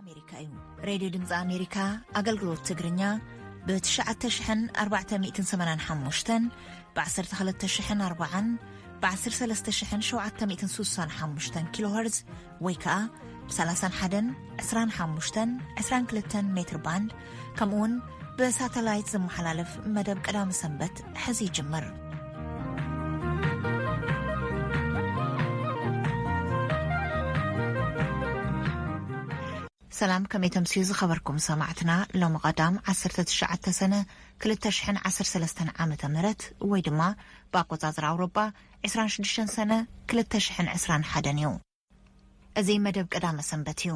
ኣሜሪካ እዩ። ሬድዮ ድምፂ ኣሜሪካ ኣገልግሎት ትግርኛ ብ ትሽዓተ ሽሕን ኣርባዕተ ሚእትን ሰማንያን ሓሙሽተን፣ ብ ዓሰርተ ክልተ ሽሕን ኣርባዓን፣ ብ ዓሰርተ ሰለስተ ሽሕን ሸውዓተ ሚእትን ስሳን ሓሙሽተን ኪሎ ሄርዝ ወይ ከዓ ብ ሰላሳን ሓደን፣ ዕስራን ሓሙሽተን፣ ዕስራን ክልተን ሜትር ባንድ፣ ከምኡ እውን ብሳተላይት ዝመሓላለፍ መደብ ቀዳሚ ሰንበት ሕዚ ይጅምር። ሰላም፣ ከመይ ተምስዩ ዝኸበርኩም ሰማዕትና? ሎሚ ቀዳም ዓሰርተ ትሽዓተ ሰነ ክልተ ሽሕን ዓሰርተ ሰለስተን ዓመተ ምህረት ወይ ድማ ብኣቆጻጽራ ኣውሮጳ ዕስራን ሽዱሽተን ሰነ ክልተ ሽሕን ዕስራን ሓደን እዩ። እዚ መደብ ቀዳመ ሰንበት እዩ።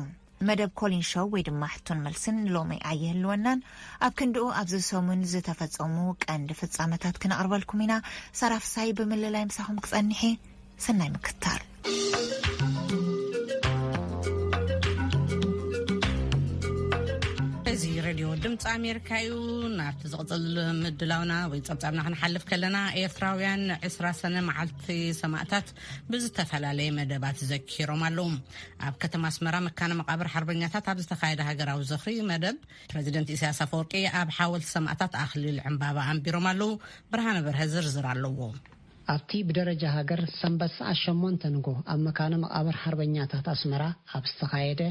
መደብ ኮሊን ሾው ወይ ድማ ሕቶን መልስን ንሎሚ ኣይህልወናን። ኣብ ክንድኡ ኣብዚ ሰሙን ዝተፈጸሙ ቀንዲ ፍጻመታት ክነቕርበልኩም ኢና። ሳራ ፍሳይ ብምልላይ ምሳኹም ክጸንሕ እየ። ሰናይ ምክትታል። እዚ ሬድዮ ድምፂ ኣሜሪካ እዩ። ናብቲ ዝቕፅል ምድላውና ወይ ፀብፃብና ክንሓልፍ ከለና፣ ኤርትራውያን ዕስራ ሰነ መዓልቲ ሰማእታት ብዝተፈላለየ መደባት ዘኪሮም ኣለዉ። ኣብ ከተማ ኣስመራ መካነ መቃብር ሓርበኛታት ኣብ ዝተኻየደ ሃገራዊ ዝኽሪ መደብ፣ ፕረዚደንት ኢሳያስ ኣፈወርቂ ኣብ ሓወልቲ ሰማእታት ኣኽሊል ዕምባባ ኣንቢሮም ኣለዉ። ብርሃነ በርሀ ዝርዝር ኣለዎ። ኣብቲ ብደረጃ ሃገር ሰንበት ሰዓት ሸሞንተ ንጎ ኣብ መካነ መቃብር ሓርበኛታት ኣስመራ ኣብ ዝተኻየደ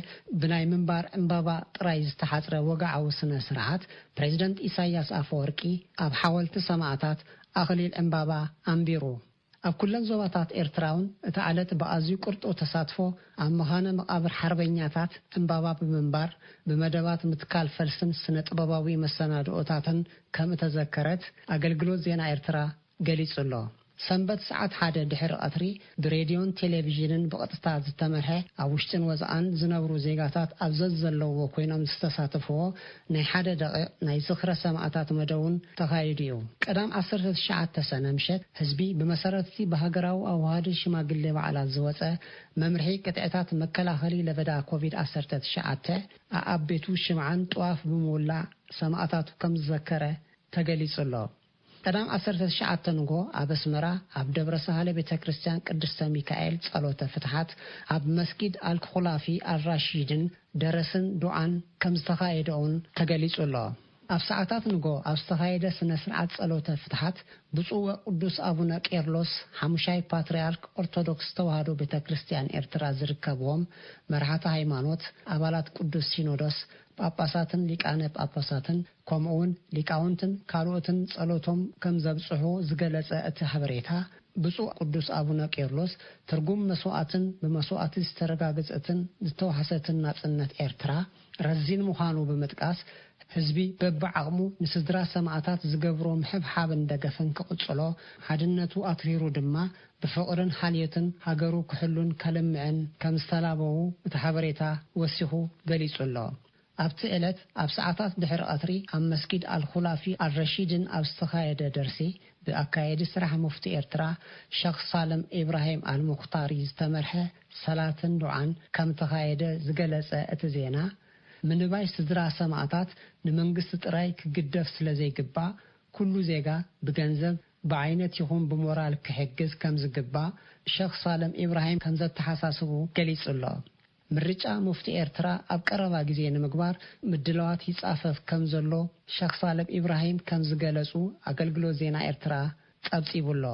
ብናይ ምንባር ዕምባባ ጥራይ ዝተሓጽረ ወግዓዊ ስነ ስርዓት፣ ፕሬዚደንት ኢሳያስ ኣፈወርቂ ኣብ ሓወልቲ ሰማእታት ኣኽሊል ዕምባባ ኣንቢሩ። ኣብ ኩለን ዞባታት ኤርትራ እውን እታ ዕለት ብኣዝዩ ቅርጡው ተሳትፎ ኣብ መኻነ መቓብር ሓርበኛታት ዕምባባ ብምንባር፣ ብመደባት ምትካል ፈልስን ስነ ጥበባዊ መሰናድኦታትን ከም እተዘከረት ኣገልግሎት ዜና ኤርትራ ገሊጹ ኣሎ። ሰንበት ሰዓት ሓደ ድሕሪ ቀትሪ ብሬድዮን ቴሌቪዥንን ብቐጥታ ዝተመርሐ፣ ኣብ ውሽጥን ወጻእን ዝነብሩ ዜጋታት ኣብ ዘዘለውዎ ኮይኖም ዝተሳተፍዎ ናይ ሓደ ደቂቕ ናይ ዝኽረ ሰማእታት መደብ እውን ተኻይዱ እዩ። ቀዳም ዓሰርተ ትሽዓተ ሰነ ምሸት ህዝቢ ብመሰረት እቲ ብሃገራዊ ኣዋሃድን ሽማግሌ በዓላት ዝወጸ መምርሒ ቅጥዕታት መከላኸሊ ለበዳ ኮቪድ ዓሰርተ ትሽዓተ ኣኣብ ቤቱ ሽምዓን ጥዋፍ ብምውላዕ ሰማእታቱ ከም ዝዘከረ ተገሊጹ ኣሎ። ቀዳም ዓሰርተ ትሽዓተ ንጎ ኣብ ኣስመራ ኣብ ደብረ ሳህለ ቤተ ክርስቲያን ቅድስተ ሚካኤል ጸሎተ ፍትሓት፣ ኣብ መስጊድ ኣልክኹላፊ ኣልራሺድን ደረስን ዱዓን ከም ዝተኻየደ እውን ተገሊጹ ኣሎ። ኣብ ሰዓታት ንጎ ኣብ ዝተኻየደ ስነ ስርዓት ጸሎተ ፍትሓት፣ ብፁዕ ወቅዱስ ኣቡነ ቄርሎስ ሓሙሻይ ፓትርያርክ ኦርቶዶክስ ተዋህዶ ቤተ ክርስቲያን ኤርትራ ዝርከብዎም መራሕቲ ሃይማኖት፣ ኣባላት ቅዱስ ሲኖዶስ፣ ጳጳሳትን ሊቃነ ጳጳሳትን፣ ከምኡውን ሊቃውንትን ካልኦትን ጸሎቶም ከም ዘብጽሑ ዝገለጸ እቲ ሓበሬታ፣ ብፁዕ ቅዱስ ኣቡነ ቄርሎስ፣ ትርጉም መስዋእትን ብመስዋእቲ ዝተረጋገጸትን ዝተዋሕሰትን ናጽነት ኤርትራ ረዚን ምዃኑ ብምጥቃስ፣ ህዝቢ በብዓቕሙ ንስድራ ሰማእታት ዝገብሮ ምሕብሓብን ደገፍን ክቕጽሎ፣ ሓድነቱ ኣትሪሩ ድማ ብፍቕርን ሓልዮትን ሃገሩ ክሕሉን ከልምዕን ከም ዝተላበዉ እቲ ሓበሬታ ወሲኹ ገሊጹ ኣሎ። ኣብቲ ዕለት ኣብ ሰዓታት ድሕሪ ቀትሪ ኣብ መስጊድ ኣልኹላፊ ኣልረሺድን ኣብ ዝተኻየደ ደርሲ፣ ብኣካየዲ ስራሕ ሙፍቲ ኤርትራ ሸኽ ሳልም ኢብራሂም ኣልሙኽታሪ ዝተመርሐ ሰላትን ዱዓን ከም ተኻየደ ዝገለጸ እቲ ዜና፣ ምንባይ ስድራ ሰማእታት ንመንግስቲ ጥራይ ክግደፍ ስለ ዘይግባእ፣ ኩሉ ዜጋ ብገንዘብ፣ ብዓይነት ይኹን ብሞራል ክሕግዝ ከም ዝግባእ ሸኽ ሳልም ኢብራሂም ከም ዘተሓሳስቡ ገሊጹ ኣሎ። ምርጫ ሙፍቲ ኤርትራ ኣብ ቀረባ ግዜ ንምግባር ምድላዋት ይጻፈፍ ከም ዘሎ ሸኽ ሳልም ኢብራሂም ከም ዝገለጹ ኣገልግሎት ዜና ኤርትራ ጸብጺቡ ኣሎ።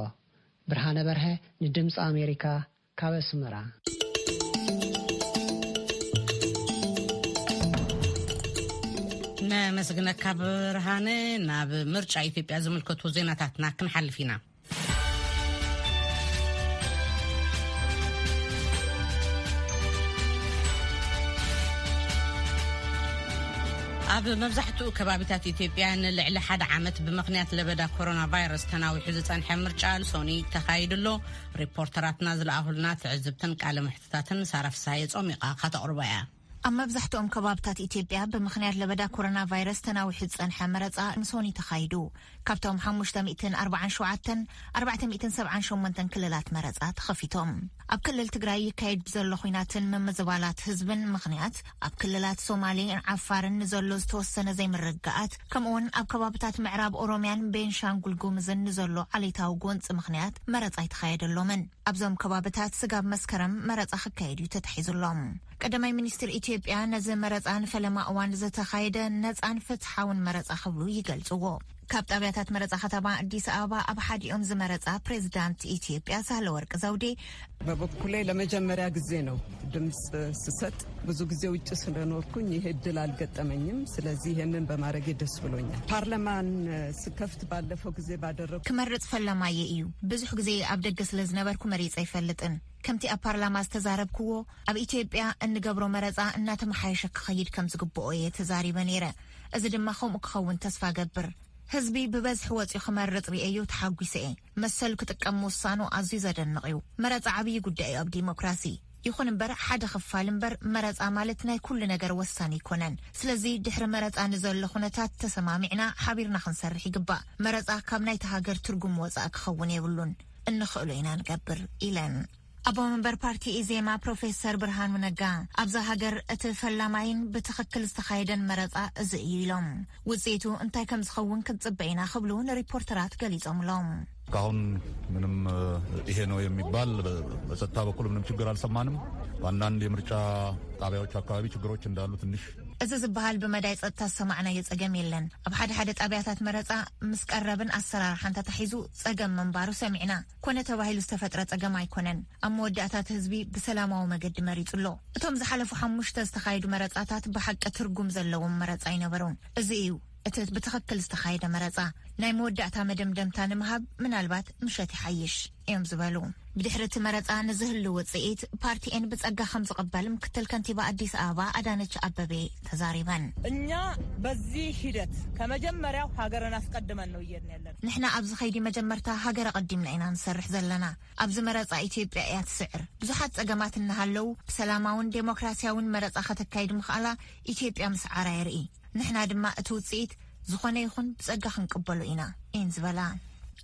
ብርሃነ በርሀ ንድምጺ ኣሜሪካ ካብ ኣስመራ። ነመስግነካ ብርሃነ። ናብ ምርጫ ኢትዮጵያ ዝምልከቱ ዜናታትና ክንሓልፍ ኢና። ኣብ መብዛሕትኡ ከባቢታት ኢትዮጵያ ንልዕሊ ሓደ ዓመት ብምኽንያት ለበዳ ኮሮና ቫይረስ ተናዊሑ ዝጸንሐ ምርጫ ሎሚ ሰኑይ ተኻይዱ ኣሎ። ሪፖርተራትና ዝለኣኹልና ትዕዝብትን ቃለ መሕትታትን ሳራ ፍስሃየ ጾሚቓ ከተቕርቦ እያ። ኣብ መብዛሕትኦም ከባብታት ኢትዮጵያ ብምኽንያት ለበዳ ኮሮና ቫይረስ ተናዊሑ ዝጸንሐ መረጻ ሎሚ ሰኑይ ተኻይዱ። ካብቶም ሓሙሽተ ሚእትን ኣርባዓን ሸውዓተን፣ ኣርባዕተ ሚእትን ሰብዓን ሸሞንተን ክልላት መረጻ ተኸፊቶም። ኣብ ክልል ትግራይ ይካየድ ብዘሎ ኹናትን ምምዝባላት ህዝብን ምኽንያት፣ ኣብ ክልላት ሶማሌን ዓፋርን ንዘሎ ዝተወሰነ ዘይምርግጋኣት፣ ከምኡውን ኣብ ከባብታት ምዕራብ ኦሮምያን ቤንሻንጉል ጉምዝን ንዘሎ ዓሌታዊ ጎንፂ ምኽንያት መረጻ ኣይተኻየደሎምን። ኣብዞም ከባብታት ስጋብ መስከረም መረጻ ክካየድ እዩ ተታሒዙሎም። ቀዳማይ ሚኒስትር ኢትዮጵያ ነዚ መረጻ ንፈለማ እዋን ዝተኻየደ ነጻን ፍትሓውን መረጻ ክብሉ ይገልጽዎ። ካብ ጣብያታት መረጻ ከተማ ኣዲስ ኣበባ ኣብ ሓዲኦም ዝመረጻ ፕሬዝዳንት ኢትዮጵያ ሳህለወርቅ ዘውዴ፣ በበኩሌ ለመጀመሪያ ጊዜ ነው ድምፅ ስሰጥ። ብዙ ጊዜ ውጭ ስለኖርኩኝ ይሄ እድል አልገጠመኝም። ስለዚህ ይሄንን በማድረጌ ደስ ብሎኛል። ፓርላማን ስከፍት ባለፈው ጊዜ ባደረጉ ክመርጽ ፈለማየ እዩ። ብዙሕ ግዜ ኣብ ደገ ስለ ዝነበርኩ መሪጸ ኣይፈልጥን። ከምቲ ኣብ ፓርላማ ዝተዛረብክዎ፣ ኣብ ኢትዮጵያ እንገብሮ መረጻ እናተመሓየሸ ክኸይድ ከም ዝግብኦ እየ ተዛሪበ ነይረ። እዚ ድማ ከምኡ ክኸውን ተስፋ ገብር። ህዝቢ ብበዝሒ ወጺኡ ክመርጽ ርእየዮ ተሓጒሰ እየ። መሰሉ ክጥቀም ምውሳኑ ኣዝዩ ዘደንቕ እዩ። መረጻ ዓብዪ ጉዳይ እዩ ኣብ ዲሞክራሲ። ይኹን እምበር፣ ሓደ ክፋል እምበር፣ መረጻ ማለት ናይ ኩሉ ነገር ወሳኒ ኣይኮነን። ስለዚ ድሕሪ መረጻ ንዘሎ ኩነታት ተሰማሚዕና ሓቢርና ክንሰርሕ ይግባእ። መረጻ ካብ ናይታ ሃገር ትርጉም ወጻኢ ክኸውን የብሉን። እንኽእሎ ኢና ንገብር ኢለን። ኣቦ መንበር ፓርቲ ኢዜማ ፕሮፌሰር ብርሃኑ ነጋ፣ ኣብዛ ሃገር እቲ ፈላማይን ብትኽክል ዝተኻየደን መረጻ እዚ እዩ ኢሎም። ውጽኢቱ እንታይ ከም ዝኸውን ክንጽበ ኢና ክብሉ ንሪፖርተራት ገሊጾምሎም። እስካሁን ምንም ይሄ ነው የሚባል በጸጥታ በኩል ምንም ችግር አልሰማንም። በአንዳንድ የምርጫ ጣቢያዎች አካባቢ ችግሮች እንዳሉ ትንሽ እዚ ዝበሃል ብመዳይ ጸጥታ ዝሰማዕናዮ ጸገም የለን። ኣብ ሓደ ሓደ ጣብያታት መረጻ ምስ ቀረብን ኣሰራርሓን ተታሒዙ ጸገም ምንባሩ ሰሚዕና። ኮነ ተባሂሉ ዝተፈጥረ ጸገም ኣይኮነን። ኣብ መወዳእታ እቲ ህዝቢ ብሰላማዊ መገዲ መሪጹ ኣሎ። እቶም ዝሓለፉ ሓሙሽተ ዝተኻየዱ መረጻታት ብሓቂ ትርጉም ዘለዎም መረጻ ኣይነበሩን። እዚ እዩ እቲ ብትኽክል ዝተኻየደ መረጻ። ናይ መወዳእታ መደምደምታ ንምሃብ ምናልባት ምሸት ይሓይሽ እዮም ዝበሉ። ብድሕሪ እቲ መረጻ ንዝህሉ ውጽኢት ፓርቲኤን ብጸጋ ከም ዝቕበል ምክትል ከንቲባ ኣዲስ ኣበባ ኣዳነች ኣበቤ ተዛሪበን። እኛ በዚህ ሂደት ከመጀመሪያው ሀገርን አስቀድመን ነው እየሄድን ያለነው። ንሕና ኣብዚ ኸይዲ መጀመርታ ሃገር ኣቐዲምና ኢና ንሰርሕ ዘለና። ኣብዚ መረጻ ኢትዮጵያ እያ ትስዕር። ብዙሓት ጸገማት እናሃለዉ ብሰላማውን ዴሞክራሲያውን መረጻ ከተካይድ ምኽኣላ ኢትዮጵያ ምስዓራ የርኢ። ንሕና ድማ እቲ ውጽኢት ዝኾነ ይኹን ብጸጋ ክንቅበሎ ኢና እየን ዝበላ።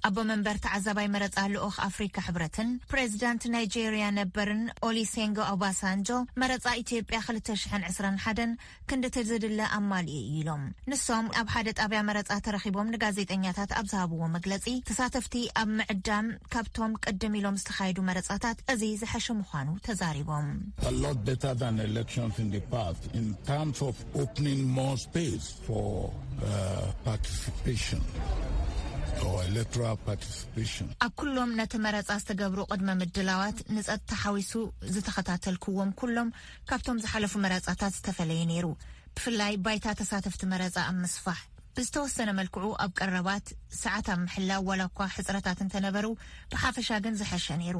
ኣቦ መንበር ተዓዛባይ መረጻ ልኡኽ ኣፍሪካ ሕብረትን ፕሬዚዳንት ናይጄርያ ነበርን ኦሊሴንጎ ኦባሳንጆ፣ መረጻ ኢትዮጵያ ክልተ ሽሕን ዕስራን ሓደን ክንድቲ ዝድለ ኣማሊኡ እዩ ኢሎም። ንሶም ኣብ ሓደ ጣብያ መረጻ ተረኺቦም ንጋዜጠኛታት ኣብ ዝሃብዎ መግለጺ፣ ተሳተፍቲ ኣብ ምዕዳም ካብቶም ቅድም ኢሎም ዝተኻየዱ መረጻታት እዚ ዝሐሸ ምዃኑ ተዛሪቦም። A lot better than elections in the past in terms of opening more space for uh, participation or electoral participation. ኣብ ኩሎም ነቲ መረጻ ዝተገብሩ ቅድመ ምድላዋት ንጸጥታ ሓዊሱ ዝተኸታተልክዎም ኩሎም ካብቶም ዝሓለፉ መረጻታት ዝተፈለየ ነይሩ። ብፍላይ ባይታ ተሳተፍቲ መረጻ ኣብ ምስፋሕ፣ ብዝተወሰነ መልክዑ ኣብ ቀረባት ሰዓት ኣብ ምሕላው ዋላ እኳ ሕጽረታት እንተነበሩ፣ ብሓፈሻ ግን ዝሐሸ ነይሩ።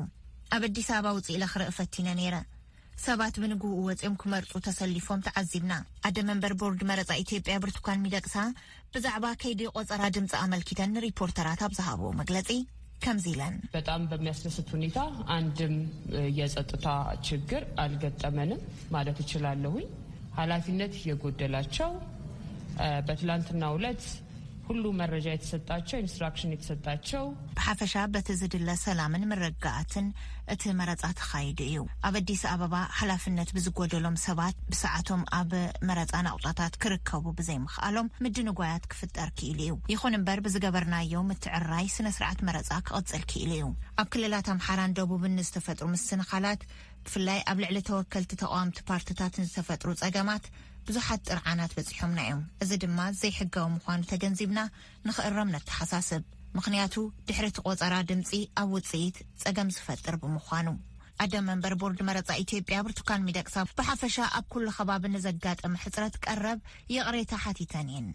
ኣብ ኣዲስ ኣበባ ውጽእ ኢለ ክርኢ ፈቲነ ነይረ። ሰባት ብንግህኡ ወጺኦም ክመርጹ ተሰሊፎም ተዓዚብና። ኣደ መንበር ቦርድ መረጻ ኢትዮጵያ ብርቱካን ሚደቅሳ ብዛዕባ ከይዲ ቆጸራ ድምጺ ኣመልኪተን ንሪፖርተራት ኣብ ዝሃብዎ መግለጺ ከምዚ ኢለን። በጣም በሚያስደስት ሁኔታ አንድም የጸጥታ ችግር አልገጠመንም ማለት እችላለሁኝ። ኃላፊነት የጎደላቸው በትላንትናው ዕለት ሁሉ መረጃ የተሰጣቸው ኢንስትራክሽን የተሰጣቸው ብሓፈሻ በቲ ዝድለ ሰላምን ምርግጋእን እቲ መረጻ ተኻይዱ እዩ። ኣብ ኣዲስ ኣበባ ሓላፍነት ብዝጎደሎም ሰባት ብሰዓቶም ኣብ መረጻ ናቑጣታት ክርከቡ ብዘይምኽኣሎም ምድንጓያት ክፍጠር ክኢሉ እዩ። ይኹን እምበር ብዝገበርናዮ ምትዕርራይ ስነ ስርዓት መረጻ ክቕጽል ክኢሉ እዩ። ኣብ ክልላት ኣምሓራን ደቡብን ንዝተፈጥሩ ምስንኻላት ብፍላይ ኣብ ልዕሊ ተወከልቲ ተቓወምቲ ፓርትታት ንዝተፈጥሩ ጸገማት ብዙሓት ጥርዓናት በጺሖምና እዮም። እዚ ድማ ዘይሕጋዊ ምዃኑ ተገንዚብና ንኽእረም ነተሓሳስብ። ምኽንያቱ ድሕሪ እቲ ቆጸራ ድምጺ ኣብ ውጽኢት ጸገም ዝፈጥር ብምዃኑ። ኣደ መንበር ቦርድ መረጻ ኢትዮጵያ ብርቱካን ሚደቅሳ ብሓፈሻ ኣብ ኩሉ ከባቢ ንዘጋጠመ ሕጽረት ቀረብ ይቕሬታ ሓቲተን እየን።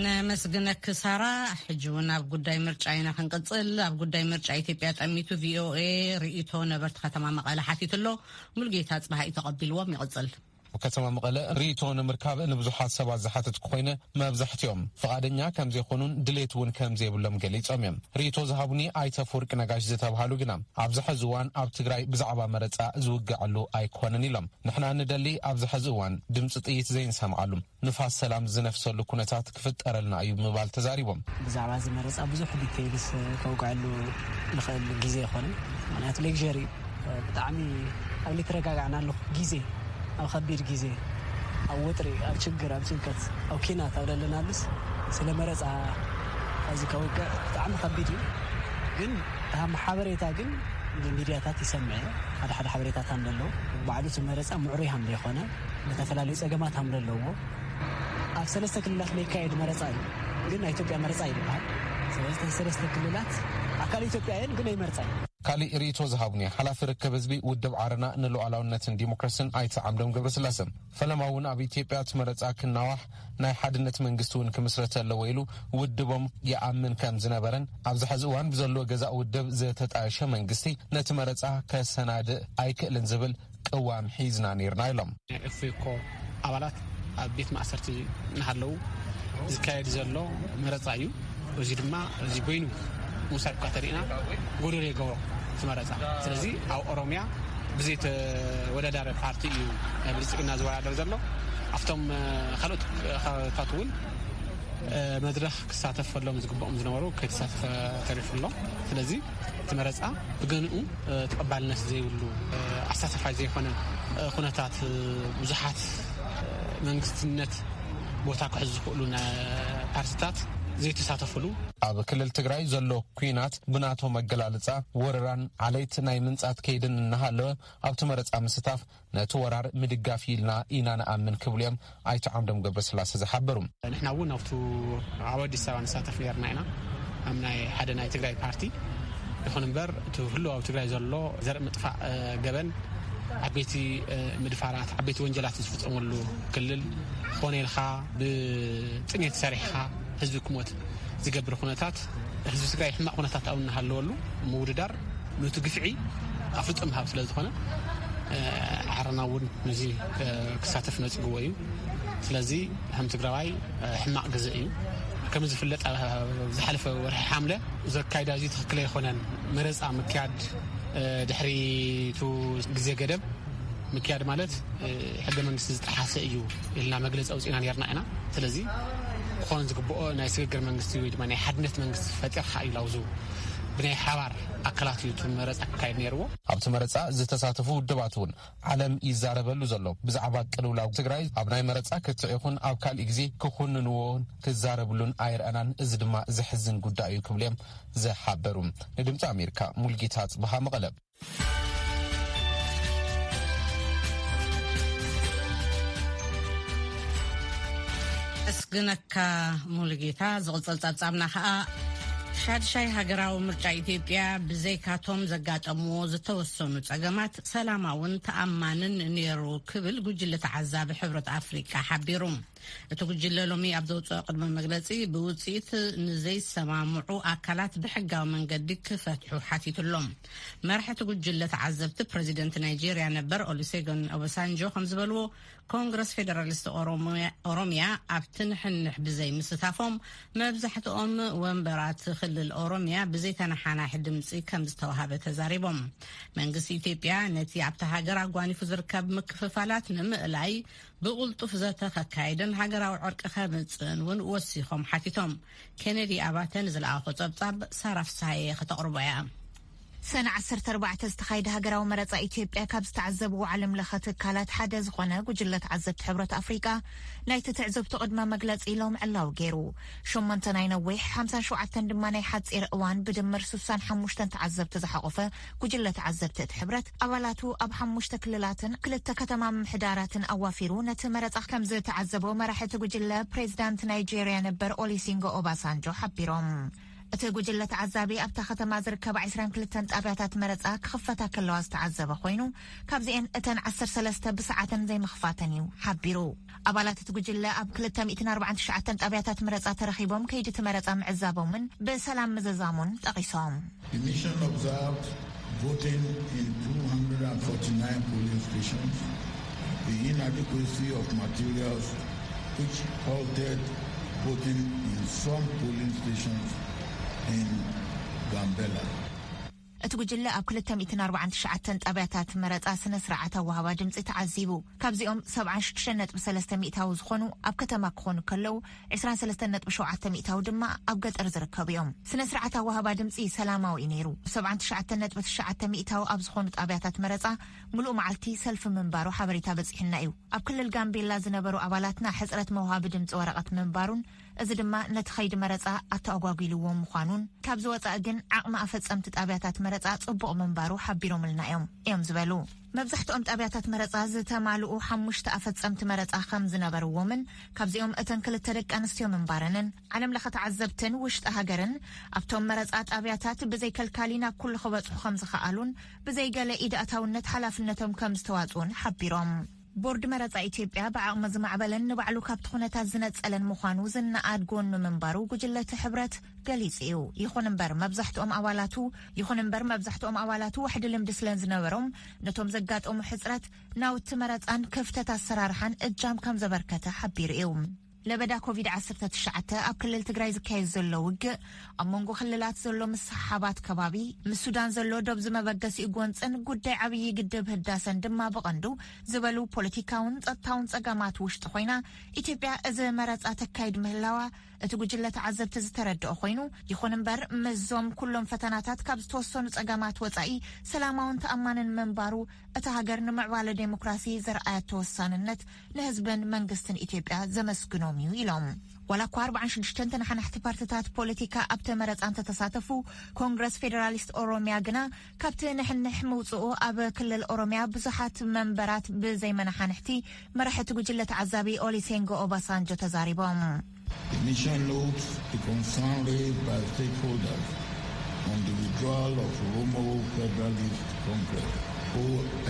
ነመስግነኪ ሳራ። ሕጂ እውን ኣብ ጉዳይ ምርጫ ኢና ክንቅጽል። ኣብ ጉዳይ ምርጫ ኢትዮጵያ ጠሚቱ ቪኦኤ ርእይቶ ነበርቲ ከተማ መቐለ ሓቲቱ ኣሎ። ሙሉጌታ ጽባሃ እዩ ተቐቢልዎም። ይቕጽል። ኣብ ከተማ መቐለ ርእይቶ ንምርካብ ንብዙሓት ሰባት ዝሓተትኩ ኮይነ፣ መብዛሕትኦም ፍቓደኛ ከም ዘይኮኑን ድሌት እውን ከም ዘይብሎም ገሊጾም እዮም። ርእይቶ ዝሃቡኒ ኣይተ ኣፈወርቂ ነጋሽ ዝተብሃሉ ግና፣ ኣብዚ ሕዚ እዋን ኣብ ትግራይ ብዛዕባ መረጻ ዝውገዐሉ ኣይኮነን ኢሎም። ንሕና ንደሊ ኣብዚ ሕዚ እዋን ድምፂ ጥይት ዘይንሰምዓሉ፣ ንፋስ ሰላም ዝነፍሰሉ ኩነታት ክፍጠረልና እዩ ብምባል ተዛሪቦም። ብዛዕባ እዚ መረፃ ብዙሕ ዲቴይልስ ከውግዐሉ ንኽእል ግዜ ኣይኮነን። ምክንያቱ ሌክዠሪ እዩ። ብጣዕሚ ኣብ ልትረጋጋዕናሉ ግዜ፣ ኣብ ከቢድ ግዜ፣ ኣብ ወጥሪ፣ ኣብ ችግር፣ ኣብ ጭንቀት፣ ኣብ ኪናት ኣብ ደለናሉስ ስለ መረፃ እዚ ከውግዕ ብጣዕሚ ከቢድ እዩ። ግን ከም ሓበሬታ ግን ብሚድያታት ይሰምዐ፣ ሓደ ሓደ ሓበሬታታት ኣለዉ። ባዕሉ እቲ መረፃ ምዕሩይ ከም ዘይኮነ፣ ዝተፈላለዩ ፀገማት ከም ዘለዎ፣ ኣብ ሰለስተ ክልላት ለይካየድ መረፃ እዩ። ግን ናይ ኢትዮጵያ መረፃ ይበሃል። ስለዚ ሰለስተ ክልላት ኣካል ኢትዮጵያ እየን፣ ግን ኣይመርፃ እዩ። ካሊእ ርእይቶ ዝሃቡኒ ሓላፊ ርክብ ህዝቢ ውድብ ዓረና ንሉዓላውነትን ዲሞክራስን ኣይተ ዓምዶም ገብረስላሰ፣ ፈለማ እውን ኣብ ኢትዮጵያ እቲ መረፃ ክናዋሕ፣ ናይ ሓድነት መንግስቲ እውን ክምስረት ኣለዎ ኢሉ ውድቦም ይኣምን ከም ዝነበረን፣ ኣብዚ ሕዚ እዋን ብዘሎ ገዛእ ውድብ ዝተጣየሸ መንግስቲ ነቲ መረፃ ከሰናድእ ኣይክእልን ዝብል ቅዋም ሒዝና ነይርና ኢሎም። ናይ ኦፌኮ ኣባላት ኣብ ቤት ማእሰርቲ እናሃለዉ ዝካየድ ዘሎ መረፃ እዩ። እዚ ድማ እዚ በይኑ ምውሳድ እኳ ተሪእና ጎደሎ ይገብሮ እቲ መረፃ። ስለዚ ኣብ ኦሮሚያ ብዘይተወዳዳሪ ፓርቲ እዩ ብልፅግና ዝወዳደር ዘሎ። ኣብቶም ካልኦት ከባቢታት እውን መድረኽ ክሳተፈሎም ዝግብኦም ዝነበሩ ከይተሳተፈ ተሪፉ ኣሎ። ስለዚ እቲ መረፃ ብገንኡ ተቐባልነት ዘይብሉ ኣሳተፋይ ዘይኮነ ኩነታት ብዙሓት መንግስትነት ቦታ ክሕዙ ዝኽእሉ ፓርቲታት ዘይተሳተፍሉ። ኣብ ክልል ትግራይ ዘሎ ኲናት ብናቶ መገላልፃ ወረራን ዓሌት ናይ ምንፃት ከይድን እናሃለወ ኣብቲ መረፃ ምስታፍ ነቲ ወራር ምድጋፍ ኢልና ኢና ንኣምን ክብሉ እዮም ኣይተ ዓምዶም ገብረስላሰ ዝሓበሩ። ንሕና እውን ኣብቱ ኣብ ኣዲስ ኣበባ ንሳተፍ ነርና ኢና ኣብ ናይ ሓደ ናይ ትግራይ ፓርቲ። ይኹን እምበር እቲ ህሉ ኣብ ትግራይ ዘሎ ዘርኢ ምጥፋእ ገበን፣ ዓበይቲ ምድፋራት፣ ዓበይቲ ወንጀላት ዝፍፀመሉ ክልል፣ ኮነ ኢልካ ብጥሜት ሰሪሕካ ህዝቢ ክሞት ዝገብር ኩነታት፣ ህዝቢ ትግራይ ሕማቕ ኩነታት ኣብ እናሃለወሉ ምውድዳር ኑቲ ግፍዒ ኣፍልጦ ምሃብ ስለ ዝኾነ፣ ዓረና እውን ነዚ ክሳተፍ ነፅግዎ እዩ። ስለዚ ከም ትግራዋይ ሕማቕ ግዜ እዩ። ከም ዝፍለጥ ዝሓለፈ ወርሒ ሓምለ ዘካይዳ እዚ ትኽክል ኣይኮነን። መረፃ ምክያድ ድሕሪቱ ግዜ ገደብ ምክያድ ማለት ሕገ መንግስቲ ዝጠሓሰ እዩ ኢልና መግለፂ ኣውፅእና ነርና ኢና። ስለዚ ክኾን ዝግብኦ ናይ ስግግር መንግስቲ ወይ ድማ ናይ ሓድነት መንግስቲ ፈጢርካ እዩ ላውዙ ብናይ ሓባር ኣካላት እዩ እቲ መረፃ ክካየድ ነይርዎ። ኣብቲ መረፃ ዝተሳተፉ ውድባት እውን ዓለም ይዛረበሉ ዘሎ ብዛዕባ ቅልውላው ትግራይ ኣብ ናይ መረፃ ክትዕ ይኹን ኣብ ካልእ ግዜ ክኹንንዎን ክዛረብሉን ኣይረኣናን። እዚ ድማ ዘሕዝን ጉዳይ እዩ ክብሉ እዮም ዝሓበሩ። ንድምፂ ኣሜሪካ ሙልጌታ ጽብሃ መቐለ። ኣመስግነካ ሙሉጌታ። ዝቕጽል ጸብጻብና ከኣ ሻድሻይ ሃገራዊ ምርጫ ኢትዮጵያ ብዘይካቶም ዘጋጠምዎ ዝተወሰኑ ጸገማት ሰላማውን ተኣማንን ነይሩ ክብል ጉጅለ ተዓዛቢ ሕብረት ኣፍሪቃ ሓቢሩ። እቲ ጉጅለ ሎሚ ኣብ ዘውፅኦ ቅድመ መግለፂ ብውፅኢት ንዘይሰማምዑ ኣካላት ብሕጋዊ መንገዲ ክፈትሑ ሓቲቱ ኣሎ። መራሕቲ ጉጅለ ተዓዘብቲ ፕረዚደንት ናይጄርያ ነበር ኦሉሴጎን ኦባሳንጆ ከም ዝበልዎ፣ ኮንግረስ ፌደራሊስት ኦሮሚያ ኣብቲ ንሕንሕ ብዘይ ምስታፎም መብዛሕትኦም ወንበራት ክልል ኦሮሚያ ብዘይተነሓናሒ ድምፂ ከም ዝተዋሃበ ተዛሪቦም። መንግስቲ ኢትዮጵያ ነቲ ኣብታ ሃገር ኣጓኒፉ ዝርከብ ምክፍፋላት ንምእላይ ብቕልጡፍ ዘተ ከካይድን ሃገራዊ ዕርቂ ከምጽእን እውን ወሲኾም ሓቲቶም። ኬነዲ ኣባተ ንዝለኣኾ ጸብጻብ ሳራ ፍስሃየ ከተቕርቦ እያ። ሰነ ዓሰርተ ኣርባዕተ ዝተኻየደ ሃገራዊ መረጻ ኢትዮጵያ ካብ ዝተዓዘብዎ ዓለም ለኸ ትካላት ሓደ ዝኾነ ጉጅለ ተዓዘብቲ ሕብረት ኣፍሪቃ ናይቲ ትዕዝብቱ ቅድመ መግለጺ ሎም ዕላዊ ገይሩ። ሸሞንተ ናይ ነዊሕ፣ ሓምሳን ሸውዓተን ድማ ናይ ሓጺር እዋን ብድምር ስሳን ሓሙሽተን ተዓዘብቲ ዝሓቖፈ ጉጅለ ተዓዘብቲ እቲ ሕብረት ኣባላቱ ኣብ ሓሙሽተ ክልላትን ክልተ ከተማ ምምሕዳራትን ኣዋፊሩ ነቲ መረጻ ከም ዝተዓዘቦ መራሒ እቲ ጉጅለ ፕሬዚዳንት ናይጄርያ ነበር ኦሊሲንጎ ኦባሳንጆ ሓቢሮም። እቲ ጉጅለ ተዓዛቢ ኣብታ ከተማ ዝርከባ ዕስራን ክልተን ጣብያታት መረጻ ክኽፈታ ከለዋ ዝተዓዘበ ኮይኑ፣ ካብዚኤን እተን ዓሰርተ ሰለስተ ብሰዓተን ዘይምኽፋተን እዩ ሓቢሩ። ኣባላት እቲ ጉጅለ ኣብ ክልተ ሚእትን ኣርባዓን ትሽዓተን ጣብያታት መረጻ ተረኺቦም ከይዲ እቲ መረጻ ምዕዛቦምን ብሰላም ምዝዛሙን ጠቒሶም። The mission observed voting in two hundred forty-nine polling stations, the inadequacy of materials which halted voting in some polling stations in Gambela. እቲ ጉጅለ ኣብ ክልተ ሚእትን ኣርባዓን ትሽዓተን ጣብያታት መረጻ ስነ ስርዓት ኣወሃባ ድምጺ ተዓዚቡ። ካብዚኦም ሰብዓን ሽዱሽተን ነጥቢ ሰለስተ ሚእታዊ ዝኾኑ ኣብ ከተማ ክኾኑ ከለዉ፣ ዕስራን ሰለስተን ነጥቢ ሸውዓተ ሚእታዊ ድማ ኣብ ገጠር ዝርከቡ እዮም። ስነ ስርዓት ኣወሃባ ድምጺ ሰላማዊ እዩ ነይሩ። ሰብዓን ትሽዓተን ነጥቢ ትሽዓተ ሚእታዊ ኣብ ዝኾኑ ጣብያታት መረጻ ምሉእ መዓልቲ ሰልፊ ምንባሩ ሓበሬታ በጺሑና እዩ። ኣብ ክልል ጋምቤላ ዝነበሩ ኣባላትና ሕጽረት መውሃቢ ድምጺ ወረቐት ምንባሩን እዚ ድማ ነቲ ኸይዲ መረጻ ኣተኣጓጒልዎ ምዃኑን፣ ካብ ዝወጻእ ግን ዓቕሚ ኣፈጸምቲ ጣብያታት መረጻ ጽቡቕ ምንባሩ ሓቢሮምልና እዮም እዮም ዝበሉ። መብዛሕትኦም ጣብያታት መረጻ ዝተማልኡ ሓሙሽተ ኣፈጸምቲ መረጻ ከም ዝነበርዎምን፣ ካብዚኦም እተን ክልተ ደቂ ኣንስትዮ ምንባረንን፣ ዓለም ለኸ ተዓዘብትን ውሽጢ ሃገርን ኣብቶም መረጻ ጣብያታት ብዘይ ከልካሊ ናብ ኩሉ ክበጽሑ ከም ዝኸኣሉን፣ ብዘይ ገለ ኢድ ኣታውነት ሓላፍነቶም ከም ዝተዋጽኡን ሓቢሮም። ቦርድ መረጻ ኢትዮጵያ ብዓቕሚ ዝማዕበለን ንባዕሉ ካብቲ ኩነታት ዝነጸለን ምዃኑ ዝነኣድ ጎኑ ምንባሩ ጉጅለቲ ሕብረት ገሊጹ እዩ። ይኹን እምበር መብዛሕትኦም ኣባላቱ ይኹን እምበር መብዛሕትኦም ኣባላቱ ዋሕዲ ልምዲ ስለ ዝነበሮም፣ ነቶም ዘጋጠሙ ሕጽረት ናውቲ መረጻን ክፍተት ኣሰራርሓን እጃም ከም ዘበርከተ ሓቢሩ እዩ። ለበዳ ኮቪድ ዓሰርተ ትሽዓተ ኣብ ክልል ትግራይ ዝካየድ ዘሎ ውግእ፣ ኣብ መንጎ ክልላት ዘሎ ምስሕሓባት ከባቢ፣ ምስ ሱዳን ዘሎ ዶብ ዝመበገሲኡ ጎንፅን ጉዳይ ዓብዪ ግድብ ህዳሰን ድማ ብቐንዱ ዝበሉ ፖለቲካውን ጸጥታውን ጸገማት ውሽጢ ኮይና፣ ኢትዮጵያ እዚ መረጻ ተካይድ ምህላዋ እቲ ጉጅለ ተዓዘብቲ ዝተረድኦ ኮይኑ፣ ይኹን እምበር ምስዞም ኩሎም ፈተናታት ካብ ዝተወሰኑ ጸገማት ወጻኢ ሰላማውን ተኣማንን ምንባሩ፣ እታ ሃገር ንምዕባለ ዴሞክራሲ ዘርኣያቶ ወሳንነት ንህዝብን መንግስትን ኢትዮጵያ ዘመስግኖም እዩ ኢሎም። ዋላ እኳ ኣርባዓን ሽዱሽተን ተነሓናሕቲ ፓርትታት ፖለቲካ ኣብቲ መረጻ እንተተሳተፉ፣ ኮንግረስ ፌደራሊስት ኦሮሚያ ግና ካብቲ ንሕንሕ ምውጽኡ ኣብ ክልል ኦሮሚያ ብዙሓት መንበራት ብዘይመናሓንሕቲ መራሒ እቲ ጉጅለ ተዓዛቢ ኦሊሴንጎ ኦባሳንጆ ተዛሪቦም። The mission notes the concern raised by stakeholders on the withdrawal of Oromo Federalist Congress, O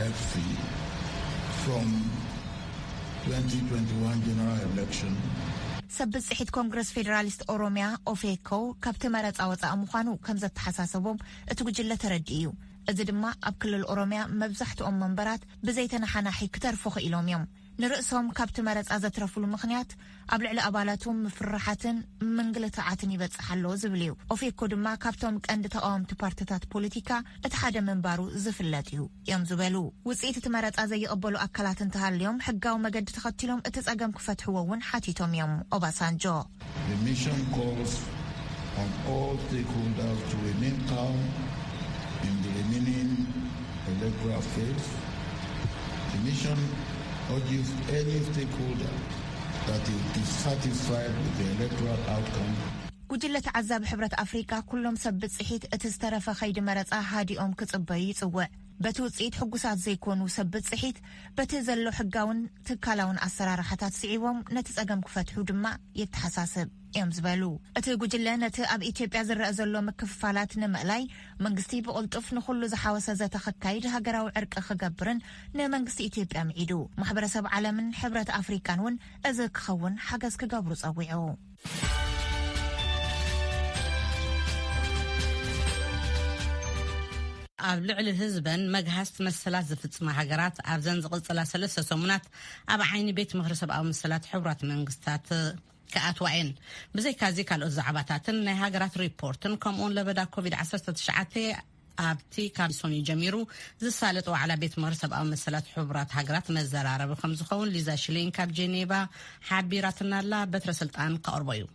F C, from twenty twenty-one general election. ሰብ ብጽሒት ኮንግረስ ፌዴራሊስት ኦሮሚያ ኦፌኮ ካብቲ መረጻ ወጻኢ ምዃኑ ከም ዘተሓሳሰቦም እቲ ጉጅለ ተረዲኡ እዩ። እዚ ድማ ኣብ ክልል ኦሮሚያ መብዛሕትኦም መንበራት ብዘይተነሓናሒ ክተርፉ ክኢሎም እዮም። ንርእሶም ካብቲ መረጻ ዘትረፉሉ ምኽንያት ኣብ ልዕሊ ኣባላቶም ምፍርራሓትን ምንግልታዓትን ይበጽሕ ኣሎ ዝብል እዩ። ኦፌኮ ድማ ካብቶም ቀንዲ ተቓወምቲ ፓርትታት ፖለቲካ እቲ ሓደ ምንባሩ ዝፍለጥ እዩ እዮም ዝበሉ። ውጽኢት እቲ መረጻ ዘይቕበሉ ኣካላት እንተሃልዮም ሕጋዊ መገዲ ተኸቲሎም እቲ ጸገም ክፈትሕዎ እውን ሓቲቶም እዮም ኦባሳንጆ። The mission calls on all stakeholders to remain calm in the remaining electoral phase. The mission urges any stakeholder that is dissatisfied with the electoral outcome. ጉጅለ ተዓዛቢ ሕብረት ኣፍሪቃ ኩሎም ሰብ ብጽሒት እቲ ዝተረፈ ከይዲ መረጻ ሃዲኦም ክጽበዩ ይጽውዕ። በቲ ውጽኢት ሕጉሳት ዘይኮኑ ሰብ ብጽሒት በቲ ዘሎ ሕጋውን ትካላውን ኣሰራርሓታት ስዒቦም ነቲ ጸገም ክፈትሑ ድማ የተሓሳስብ እዮም ዝበሉ እቲ ጉጅለ፣ ነቲ ኣብ ኢትዮጵያ ዝረአ ዘሎ ምክፍፋላት ንምእላይ መንግስቲ ብቕልጡፍ ንኹሉ ዝሓወሰ ዘተ ክካይድ ሃገራዊ ዕርቂ ክገብርን ንመንግስቲ ኢትዮጵያ ምዒዱ። ማሕበረሰብ ዓለምን ሕብረት ኣፍሪቃን እውን እዚ ክኸውን ሓገዝ ክገብሩ ጸዊዑ። ኣብ ልዕሊ ህዝበን መግሃስቲ መሰላት ዝፍጽማ ሃገራት ኣብዘን ዝቕጽላ ሰለስተ ሰሙናት ኣብ ዓይኒ ቤት ምኽሪ ሰብኣዊ መሰላት ሕቡራት መንግስታት ክኣትዋ እየን። ብዘይካዚ ካልኦት ዛዕባታትን ናይ ሃገራት ሪፖርትን ከምኡውን ለበዳ ኮቪድ ዓሰርተ ትሽዓተ ኣብቲ ካብ ሰኑይ ጀሚሩ ዝሳለጥ ዋዕላ ቤት ምኽሪ ሰብኣዊ መሰላት ሕቡራት ሃገራት መዘራረቢ ከም ዝኸውን ሊዛ ሽሌን ካብ ጄኔቫ ሓቢራትና ኣላ። በትረ ስልጣን ከቕርቦ እዩ።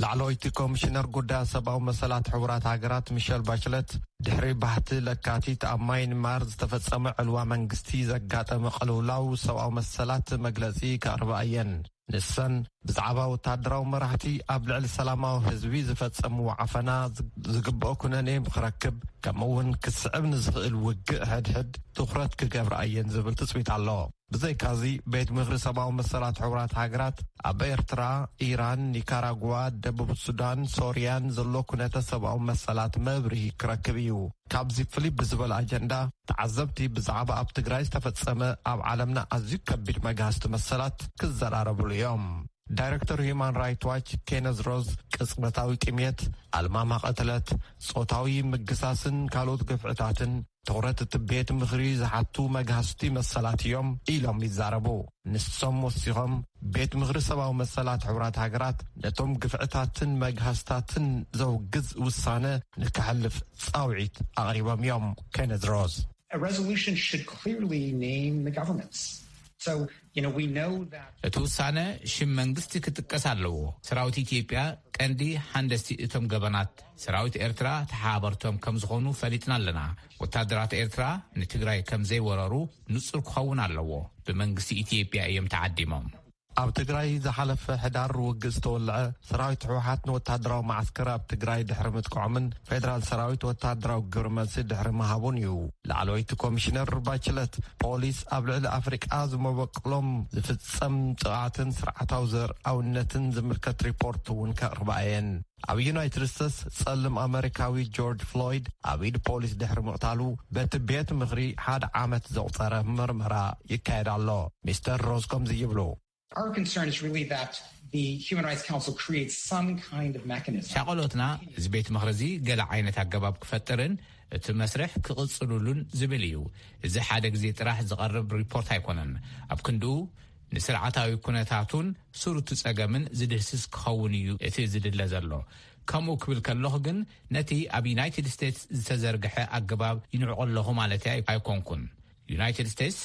ላዕለወይቲ ኮሚሽነር ጉዳያት ሰብኣዊ መሰላት ሕቡራት ሃገራት ሚሸል ባችለት ድሕሪ ባህቲ ለካቲት ኣብ ማይንማር ዝተፈጸመ ዕልዋ መንግስቲ ዘጋጠመ ቅልውላው ሰብኣዊ መሰላት መግለጺ ከቕርባ እየን። ንሰን ብዛዕባ ወታደራዊ መራሕቲ ኣብ ልዕሊ ሰላማዊ ህዝቢ ዝፈጸምዎ ዓፈና ዝግብኦ ኩነኔ ክረክብ ከምኡ እውን ክስዕብ ንዝኽእል ውግእ ሕድሕድ ትኹረት ክገብራ እየን ዝብል ትጽቢት ኣሎ። ብዘይካዚ ቤት ምኽሪ ሰብኣዊ መሰላት ሕቡራት ሃገራት ኣብ ኤርትራ፣ ኢራን፣ ኒካራጓ፣ ደቡብ ሱዳን፣ ሶርያን ዘሎ ኩነተ ሰብኣዊ መሰላት መብርሂ ክረክብ እዩ። ካብዚ ፍልይ ብዝበለ ኣጀንዳ ተዓዘብቲ ብዛዕባ ኣብ ትግራይ ዝተፈጸመ ኣብ ዓለምና ኣዝዩ ከቢድ መግሃስቲ መሰላት ክዘራረብሉ እዮም። ዳይረክተር ሂዩማን ራይት ዋች ኬነዝ ሮዝ ቅጽበታዊ ጥሜት፣ ኣልማማ ቅትለት፣ ጾታዊ ምግሳስን ካልኦት ግፍዕታትን ትኹረት እቲ ቤት ምኽሪ ዝሓቱ መግሃስቲ መሰላት እዮም ኢሎም ይዛረቡ። ንሶም ወሲኾም ቤት ምኽሪ ሰብኣዊ መሰላት ሕቡራት ሃገራት ነቶም ግፍዕታትን መግሃስታትን ዘውግዝ ውሳነ ንክሕልፍ ጻውዒት ኣቕሪቦም እዮም። ኬነዝ ሮዝ A resolution should clearly name the governments. So, you know, we know that እቲ ውሳነ ሽም መንግስቲ ክጥቀስ ኣለዎ። ሰራዊት ኢትዮጵያ ቀንዲ ሃንደስቲ እቶም ገበናት ሰራዊት ኤርትራ ተሓባበርቶም ከም ዝኾኑ ፈሊጥና ኣለና። ወታደራት ኤርትራ ንትግራይ ከም ዘይወረሩ ንጹር ክኸውን ኣለዎ። ብመንግስቲ ኢትዮጵያ እዮም ተዓዲሞም። ኣብ ትግራይ ዝሓለፈ ሕዳር ውግእ ዝተወልዐ ሰራዊት ህወሓት ንወታደራዊ ማዓስከር ኣብ ትግራይ ድሕሪ ምጥቃዖምን ፌደራል ሰራዊት ወታደራዊ ግብረ መልሲ ድሕሪ ምሃቡን እዩ። ላዕለወይቲ ኮሚሽነር ባችለት፣ ፖሊስ ኣብ ልዕሊ ኣፍሪቃ ዝመበቅሎም ዝፍጸም ጥቓትን ስርዓታዊ ዘርኣውነትን ዝምልከት ሪፖርት እውን ከቕርባ እየን። ኣብ ዩናይትድ ስቴትስ ጸልም ኣመሪካዊ ጆርጅ ፍሎይድ ኣብ ኢድ ፖሊስ ድሕሪ ምቕታሉ በቲ ቤት ምኽሪ ሓደ ዓመት ዘቑጸረ ምርመራ ይካየድ ኣሎ። ሚስተር ሮዝ ከምዚ ይብሉ። Our concern is really that the Human Rights Council creates some kind of mechanism. ሻቐሎትና እዚ ቤት ምኽሪ እዚ ገለ ዓይነት ኣገባብ ክፈጥርን እቲ መስርሕ ክቕጽሉሉን ዝብል እዩ። እዚ ሓደ ግዜ ጥራሕ ዝቐርብ ሪፖርት ኣይኮነን። ኣብ ክንድኡ ንስርዓታዊ ኩነታቱን ስሩቱ ጸገምን ዝድህስስ ክኸውን እዩ እቲ ዝድለ ዘሎ። ከምኡ ክብል ከለኹ ግን ነቲ ኣብ ዩናይትድ ስቴትስ ዝተዘርግሐ ኣገባብ ይንዕቆ ኣለኹ ማለት ኣይኮንኩን። ዩናይትድ ስቴትስ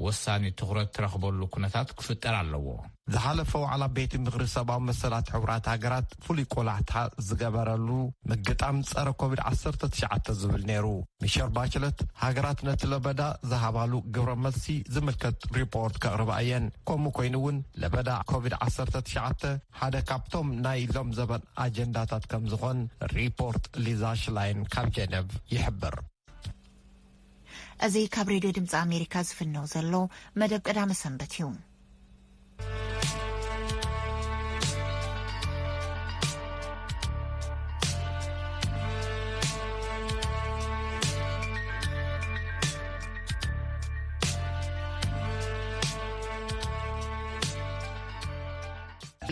ወሳኒ ትኹረት ትረኽበሉ ኩነታት ክፍጠር ኣለዎ። ዝሓለፈ ዋዕላ ቤት ምኽሪ ሰብኣዊ መሰላት ሕቡራት ሃገራት ፍሉይ ቆላሕታ ዝገበረሉ ምግጣም ጸረ ኮቪድ ዓሰርተ ትሽዓተ ዝብል ነይሩ። ሚሸር ባችለት ሃገራት ነቲ ለበዳ ዝሃባሉ ግብረ መልሲ ዝምልከት ሪፖርት ከቕርባ እየን። ከምኡ ኮይኑ እውን ለበዳ ኮቪድ ዓሰርተ ትሽዓተ ሓደ ካብቶም ናይ ሎም ዘበን ኣጀንዳታት ከም ዝኾን ሪፖርት ሊዛ ሽላይን ካብ ጀነቭ ይሕብር። እዚ ካብ ሬድዮ ድምፂ ኣሜሪካ ዝፍነው ዘሎ መደብ ቀዳመ ሰንበት እዩ።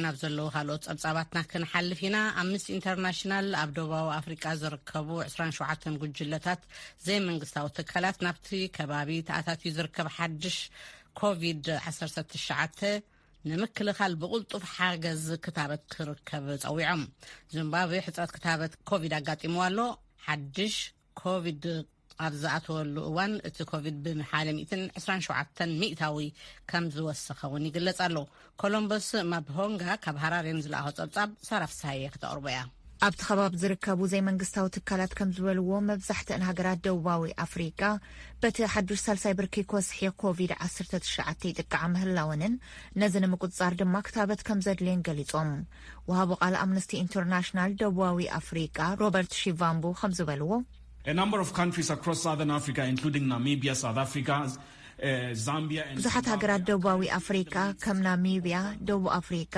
ናብ ዘለዉ ካልኦት ጸብጻባትና ክንሓልፍ ኢና። ኣምነስቲ ኢንተርናሽናል ኣብ ደቡባዊ ኣፍሪቃ ዝርከቡ ዕስራን ሸውዓተን ጉጅለታት ዘይመንግስታዊ ትካላት ናብቲ ከባቢ ተኣታትዩ ዝርከብ ሓድሽ ኮቪድ ዓሰርተ ትሽዓተ ንምክልኻል ብቕልጡፍ ሓገዝ ክታበት ክርከብ ጸዊዖም። ዚምባብዌ ሕጽረት ክታበት ኮቪድ ኣጋጢምዋ ኣሎ። ሓድሽ ኮቪድ ኣብ ዝኣተወሉ እዋን እቲ ኮቪድ ብሓደ ሚእትን ዕስራን ሸውዓተን ሚእታዊ ከም ዝወሰኸ እውን ይግለጽ ኣሎ። ኮሎምበስ ማብሆንጋ ካብ ሃራሬ ንዝለኣኾ ጸብጻብ ሳራ ፍስሃየ ክተቕርቦ እያ። ኣብቲ ከባቢ ዝርከቡ ዘይመንግስታዊ ትካላት ከም ዝበልዎ፣ መብዛሕትአን ሃገራት ደቡባዊ ኣፍሪቃ በቲ ሓዱሽ ሳልሳይ ብርኪ ኮስሒ ኮቪድ ዓሰርተ ትሽዓተ ይጥቃዓ ምህላወንን ነዚ ንምቁጽጻር ድማ ክታበት ከም ዘድልየን ገሊጾም። ወሃቢ ቃል ኣምነስቲ ኢንተርናሽናል ደቡባዊ ኣፍሪቃ ሮበርት ሺቫምቡ ከም ዝበልዎ፣ A number of countries across southern Africa, including Namibia, South Africa, uh, Zambia, and ብዙሓት ሃገራት ደቡባዊ ኣፍሪቃ ከም ናሚብያ፣ ደቡብ ኣፍሪቃ፣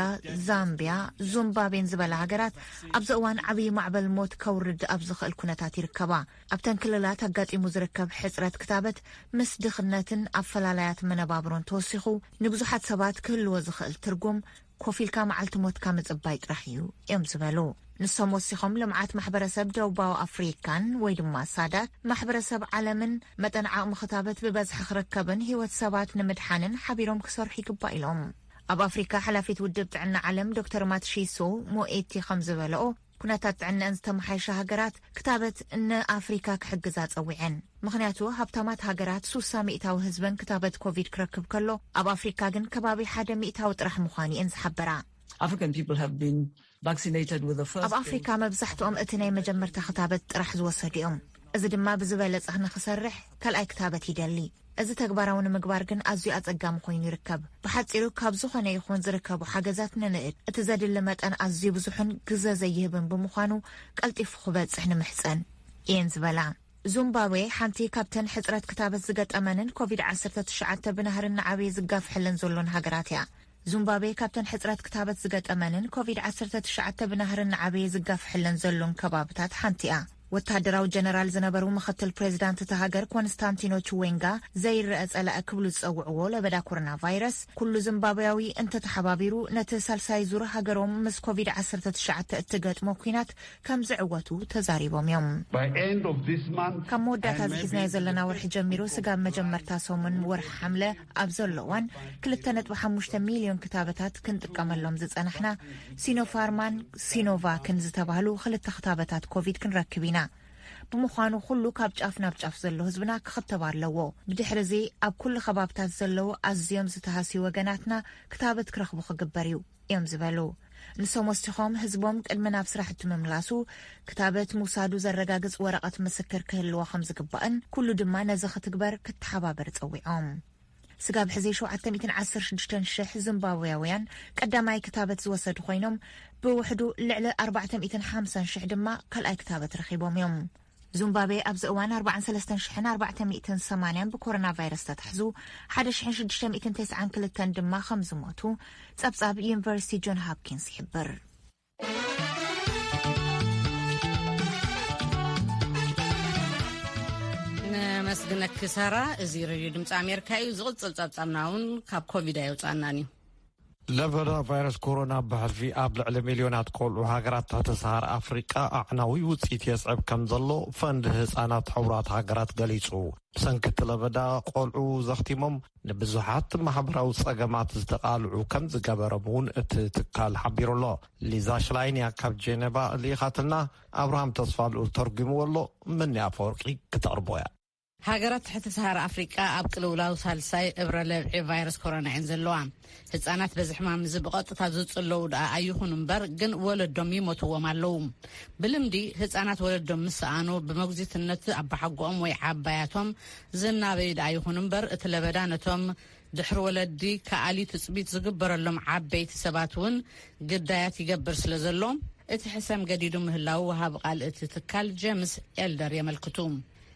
ዛምቢያ፣ ዙምባቤን ዝበላ ሃገራት ኣብዚ እዋን ዓብዪ ማዕበል ሞት ከውርድ ኣብ ዝኽእል ኩነታት ይርከባ። ኣብተን ክልላት ኣጋጢሙ ዝርከብ ሕጽረት ክታበት ምስ ድኽነትን ኣፈላላያት መነባብሮን ተወሲኹ ንብዙሓት ሰባት ክህልዎ ዝኽእል ትርጉም ኮፍ ኢልካ መዓልቲ ሞትካ ምጽባይ ጥራሕ እዩ እዮም ዝበሉ። ንሶም ወሲኾም ልምዓት ማሕበረሰብ ደቡባዊ ኣፍሪካን ወይ ድማ ሳዳክ ማሕበረሰብ ዓለምን መጠን ዓቕሚ ክታበት ብበዝሒ ክርከብን ህይወት ሰባት ንምድሓንን ሓቢሮም ክሰርሑ ይግባእ ኢሎም። ኣብ ኣፍሪካ ሓላፊት ውድብ ጥዕና ዓለም ዶክተር ማትሺሶ ሞኤቲ ከም ዝበለኦ ኩነታት ጥዕነአን ዝተመሓየሻ ሃገራት ክታበት ንኣፍሪካ ክሕግዛ ጸዊዐን። ምኽንያቱ ሃብታማት ሃገራት ሱሳ ሚእታዊ ህዝበን ክታበት ኮቪድ ክረክብ ከሎ ኣብ ኣፍሪካ ግን ከባቢ ሓደ ሚእታዊ ጥራሕ ምዃኑ እየን ዝሓበራ። African people have been vaccinated with the first ኣብ ኣፍሪካ መብዛሕትኦም እቲ ናይ መጀመርታ ክታበት ጥራሕ ዝወሰዱ እዮም። እዚ ድማ ብዝበለጸ ንክሰርሕ ካልኣይ ክታበት ይደሊ። እዚ ተግባራዊ ንምግባር ግን ኣዝዩ ኣጸጋሚ ኮይኑ ይርከብ። ብሓጺሩ ካብ ዝኾነ ይኹን ዝርከቡ ሓገዛት ንንእድ። እቲ ዘድሊ መጠን ኣዝዩ ብዙሕን ግዘ ዘይህብን ብምዃኑ ቀልጢፉ ክበጽሕ ንምሕጸን እየን ዝበላ። ዙምባብዌ ሓንቲ ካብተን ሕጽረት ክታበት ዝገጠመንን ኮቪድ ዓሰርተ ትሽዓተ ብናህሪ እናዓበየ ዝጋፍሐለን ዘሎን ሃገራት እያ። ዙምባብዌ ካብተን ሕጽረት ክታበት ዝገጠመንን ኮቪድ ዓሰርተ ትሽዓተ ብናህሪ እናዓበየ ዝጋፍሐለን ዘሎን ከባብታት ሓንቲ እያ። ወታደራዊ ጀነራል ዝነበሩ ምኽትል ፕሬዚዳንት እታ ሃገር ኮንስታንቲኖ ችዌንጋ ዘይረአ ጸላኢ ክብሉ ዝጸውዕዎ ለበዳ ኮሮና ቫይረስ ኩሉ ዚምባብያዊ እንተተሓባቢሩ ነቲ ሳልሳይ ዙር ሃገሮም ምስ ኮቪድ ዓሰርተ ትሽዓተ እትገጥሞ ኲናት ከም ዝዕወቱ ተዛሪቦም እዮም። By end of this month, ካብ መወዳእታ ዝሒዝናዮ ዘለና ወርሒ ጀሚሩ ስጋብ መጀመርታ ሰሙን ወርሒ ሓምለ ኣብ ዘሎ እዋን ክልተ ነጥቢ ሓሙሽተ ሚልዮን ክታበታት ክንጥቀመሎም ዝጸናሕና ሲኖፋርማን ሲኖቫክን ዝተባህሉ ክልተ ክታበታት ኮቪድ ክንረክብ ኢና። ብምዃኑ ኩሉ ካብ ጫፍ ናብ ጫፍ ዘሎ ህዝብና ክኽተብ ኣለዎ። ብድሕሪ እዚ ኣብ ኩሉ ከባብታት ዘለዉ ኣዝዮም ዝተሃስዩ ወገናትና ክታበት ክረኽቡ ክግበር እዩ እዮም ዝበሉ። ንሶም ወሲኾም ህዝቦም ቅድሚ ናብ ስራሕቲ ምምላሱ ክታበት ምውሳዱ ዘረጋግጽ ወረቐት ምስክር ክህልዎ ከም ዝግባእን ኩሉ ድማ ነዚ ክትግበር ክተሓባበር ጸዊዖም። ስጋብ ሕዚ ሸውዓተ ሚእትን ዓሰርተ ሽዱሽተን ሽሕ ዚምባብያውያን ቀዳማይ ክታበት ዝወሰዱ ኮይኖም፣ ብውሕዱ ልዕሊ ኣርባዕተ ሚእትን ሓምሳን ሽሕ ድማ ካልኣይ ክታበት ረኺቦም እዮም። ዙምባቤ ኣብዚ እዋን ኣርባዓን ሰለስተን ሽሕን ኣርባዕተ ሚእትን ሰማንያን ብኮሮና ቫይረስ ተታሕዙ፣ ሓደ ሽሕን ሽዱሽተ ሚእትን ተስዓን ክልተን ድማ ከም ዝሞቱ ጸብጻብ ዩኒቨርሲቲ ጆን ሃፕኪንስ ይሕብር። ነመስግነኪ ሳራ። እዚ ሬድዮ ድምፂ ኣሜሪካ እዩ። ዝቕፅል ጸብጻብና እውን ካብ ኮቪድ ኣይውፃእናን እዩ። ለበዳ ቫይረስ ኮሮና ብሕልፊ ኣብ ልዕሊ ሚልዮናት ቆልዑ ሃገራት ትሕቲ ሰሃራ ኣፍሪቃ ኣዕናዊ ውፅኢት የስዕብ ከም ዘሎ ፈንድ ህፃናት ሕቡራት ሃገራት ገሊጹ። ብሰንኪ እቲ ለበዳ ቆልዑ ዘኽቲሞም ንብዙሓት ማሕበራዊ ጸገማት ዝተቓልዑ ከም ዝገበሮም እውን እቲ ትካል ሓቢሩ ኣሎ። ሊዛ ሽላይን እያ ካብ ጄኔቫ ልኢኻትልና። ኣብርሃም ተስፋ ልኡል ተርጒምዎ ኣሎ። ምኒ ኣፈወርቂ ክተቕርቦ እያ። ሃገራት ትሕቲ ሰሃራ ኣፍሪቃ ኣብ ቅልውላው ሳልሳይ እብረ ለብዒ ቫይረስ ኮሮና እየን ዘለዋ። ህጻናት በዚ ሕማም እዚ ብቐጥታ ዝጽለዉ ደኣ ኣይኹኑ እምበር፣ ግን ወለዶም ይሞትዎም ኣለዉ። ብልምዲ ህጻናት ወለዶም ምስ ሰኣኑ፣ ብመጉዚትነት ኣባሓጎኦም ወይ ዓባያቶም ዝናበዩ ደኣ ይኹኑ እምበር፣ እቲ ለበዳ ነቶም ድሕሪ ወለዲ ከኣሊ ትጽቢት ዝግበረሎም ዓበይቲ ሰባት እውን ግዳያት ይገብር ስለ ዘሎ፣ እቲ ሕሰም ገዲዱ ምህላዉ ወሃቢ ቃል እቲ ትካል ጀምስ ኤልደር የመልክቱ።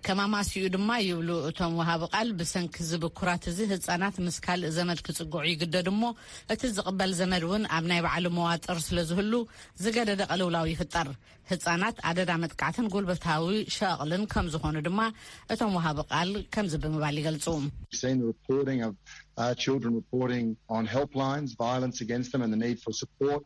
ከማማሲኡ ድማ ይብሉ እቶም ወሃቢ ቃል፣ ብሰንኪ እዚ ብኩራት እዚ ህጻናት ምስ ካልእ ዘመድ ክጽግዑ ይግደዱ እሞ፣ እቲ ዝቕበል ዘመድ እውን ኣብ ናይ ባዕሉ መዋጥር ስለ ዝህሉ ዝገደደ ቅልውላው ይፍጠር። ህጻናት ኣደዳ መጥቃዕትን ጉልበታዊ ሸቕልን ከም ዝኾኑ ድማ እቶም ወሃቢ ቃል ከምዚ ብምባል ይገልጹ። We've seen the reporting of uh, children reporting on helplines, violence against them, and the need for support.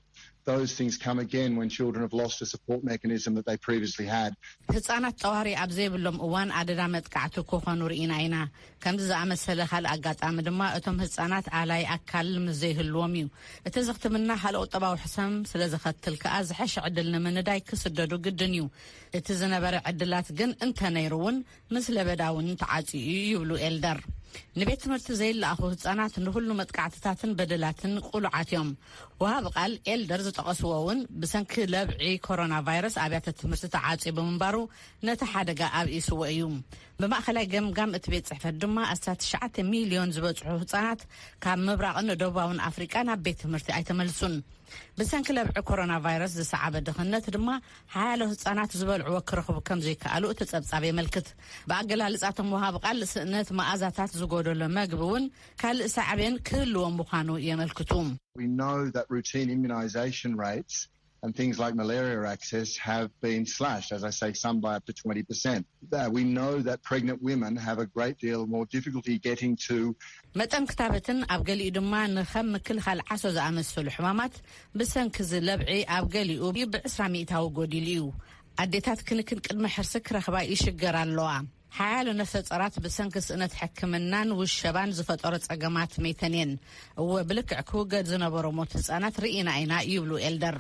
Those things come again when children have lost a support mechanism that they previously had. ህጻናት ጠዋሪ ኣብ ዘይብሎም እዋን ኣደዳ መጥቃዕቲ ክኾኑ ርኢና ኢና። ከምዚ ዝኣመሰለ ካልእ ኣጋጣሚ ድማ እቶም ህጻናት ኣላይ ኣካል ምስ ዘይህልዎም እዩ። እቲ ዝኽትምና ካልእ ቁጠባዊ ሕሰም ስለ ዘኸትል ከኣ ዝሐሸ ዕድል ንምንዳይ ክስደዱ ግድን እዩ። እቲ ዝነበረ ዕድላት ግን እንተነይሩ እውን ምስ ለበዳ እውን ተዓጽዩ እዩ ይብሉ ኤልደር። ንቤት ትምህርቲ ዘይለኣኹ ህጻናት ንኹሉ መጥቃዕትታትን በደላትን ቁሉዓት እዮም። ወሃቢ ቃል ኤልደር ዝጠቐስዎ እውን ብሰንኪ ለብዒ ኮሮና ቫይረስ ኣብያተ ትምህርቲ ተዓጽዩ ብምንባሩ ነቲ ሓደጋ ኣብኢስዎ እዩ። ብማእኸላይ ገምጋም እቲ ቤት ጽሕፈት ድማ ኣስታት ትሽዓተ ሚልዮን ዝበጽሑ ህጻናት ካብ ምብራቕን ደቡባውን ኣፍሪቃ ናብ ቤት ትምህርቲ ኣይተመልሱን። ብሰንኪ ለብዒ ኮሮና ቫይረስ ዝሰዓበ ድኽነት ድማ ሓያሎ ህጻናት ዝበልዕዎ ክረኽቡ ከም ዘይከኣሉ እቲ ጸብጻብ የመልክት። ብኣገላልጻ እቶም ወሃቢ ቃል፣ ስእነት መኣዛታት ዝጎደሎ መግቢ እውን ካልእ ሳዕቤን ክህልዎ ምዃኑ የመልክቱ። We know that routine immunisation rates and things like malaria access have been slashed, as I say, some by up to twenty percent. That we know that pregnant women have a great deal more difficulty getting to መጠን ክታበትን ኣብ ገሊኡ ድማ ንኸም ምክልኻል ዓሶ ዝኣመሰሉ ሕማማት ብሰንኪ እዚ ለብዒ ኣብ ገሊኡ ብዕስራ ሚእታዊ ጎዲሉ እዩ። ኣዴታት ክንክን ቅድመ ሕርሲ ክረኽባ ይሽገራ ኣለዋ። ሓያሎ ነፍሰ ጾራት ብሰንኪ ስእነት ሕክምናን ውሸባን ዝፈጠሮ ጸገማት መይተን እየን። እወ፣ ብልክዕ ክውገድ ዝነበሮ ሞት ህጻናት ርኢና ኢና ይብሉ ኤልደር።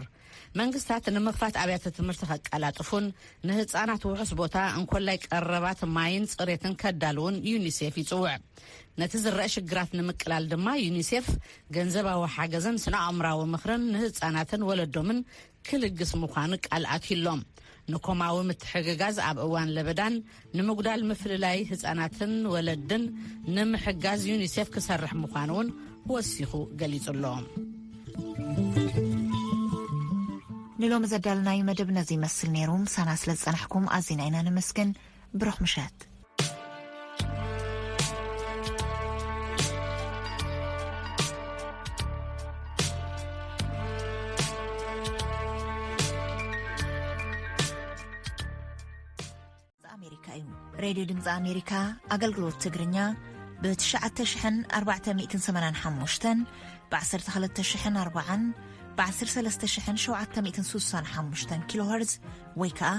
መንግስታት ንምኽፋት ኣብያተ ትምህርቲ ከቀላጥፉን ንህጻናት ውሑስ ቦታ እንኮላይ ቀረባት ማይን ጽሬትን ከዳልውን ዩኒሴፍ ይጽውዕ። ነቲ ዝረአ ሽግራት ንምቅላል ድማ ዩኒሴፍ ገንዘባዊ ሓገዝን ስነ ኣእምራዊ ምኽርን ንህጻናትን ወለዶምን ክልግስ ምዃኑ ቃል ኣትዩሎም። ንኮማዊ ምትሕግጋዝ ኣብ እዋን ለበዳን ንምጉዳል ምፍልላይ ህጻናትን ወለድን ንምሕጋዝ ዩኒሴፍ ክሰርሕ ምዃኑ እውን ወሲኹ ገሊጹ ኣሎ። ንሎሚ ዘዳልናዩ መደብ ነዚ ይመስል ነይሩ። ምሳና ስለ ዝጸናሕኩም ኣዚና ኢና ነመስግን። ብሩኽ ምሸት። ኣሜሪካ እዩ። ሬድዮ ድምፂ ኣሜሪካ ኣገልግሎት ትግርኛ ብ ትሽዓተ ሽሕን ኣርባዕተ ሚእትን ሰማንያን ሓሙሽተን፣ ብ ዓሰርተ ክልተ ሽሕን ኣርባዓን፣ ብ ዓሰርተ ሰለስተ ሽሕን ሸውዓተ ሚእትን ስሳን ሓሙሽተን ኪሎ ሄርዝ ወይ ከዓ